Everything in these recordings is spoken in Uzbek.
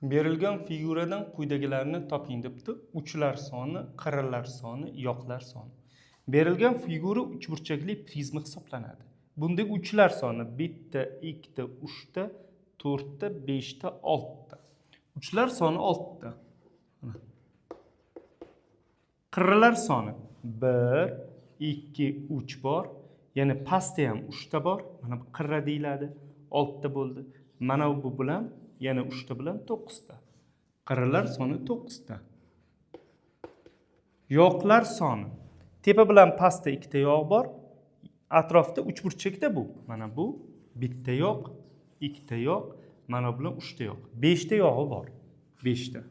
Berilgan figuradan quyidagilarni toping debdi. Uchlar soni, qirralar soni, yoqlar soni. Berilgan figura uchburchakli prizma hisoblanadi. Bundagi uchlar soni bitta, ikkita, uchta, to'rtta, beshta, oltita. Uchlar soni oltita. Mana. Qirralar soni bir, ikki, uch bor. Yana pastda ham uchta bor. Mana bu qirra deyiladi. Oltita bo'ldi. Mana bu bilan yana uchta bilan to'qqizta. Qirralar soni to'qqizta. Yoqlar soni. Tepa bilan pastda ikkita yoq bor. Atrofda uchburchakda bu. Mana bu bitta yoq, ikkita yoq, mana bu bilan uchta yoq. Beshta yog'i bor. Beshta.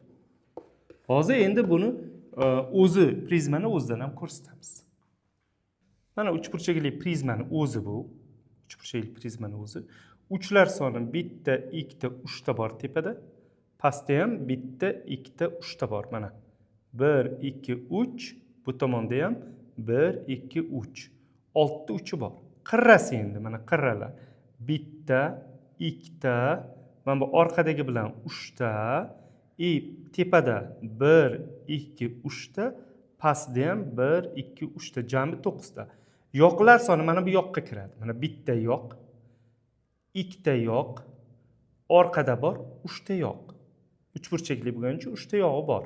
Hozir endi buni o'zi, prizmani o'zidan ham ko'rsatamiz. Mana uchburchakli prizmani o'zi bu. Uchburchakli prizmani o'zi. Uchlar soni bitta, ikkita, uchta bor tepada. Pastda ham bitta, ikkita, uchta bor. Mana. 1, 2, 3. Bu tomonda ham 1, 2, 3. Oltita uchi bor. Qirrasi endi mana qirralar. Bitta, ikkita, mana bu orqadagi bilan uchta, и tepada 1, 2, 3 ta, pastda ham 1, 2, 3 ta, jami 9 ta. Yoqlar soni mana bu yoqqa kiradi. Mana bitta yoq, ikkita yoq, orqada bor uchta yoq. Uchburchakli bo'lgani uchun uchta yog'i bor.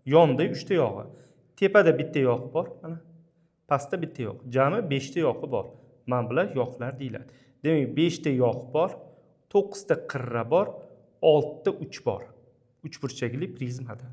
Yonda uchta yog'i. Tepada bitta yoq bor, mana. Pastda bitta yoq. Jami beshta yoqi bor. Mana bular yoqlar deyiladi. Demak, beshta yoq bor, to'qqizta qirra bor, oltita uch bor. Uchburchakli prizmada.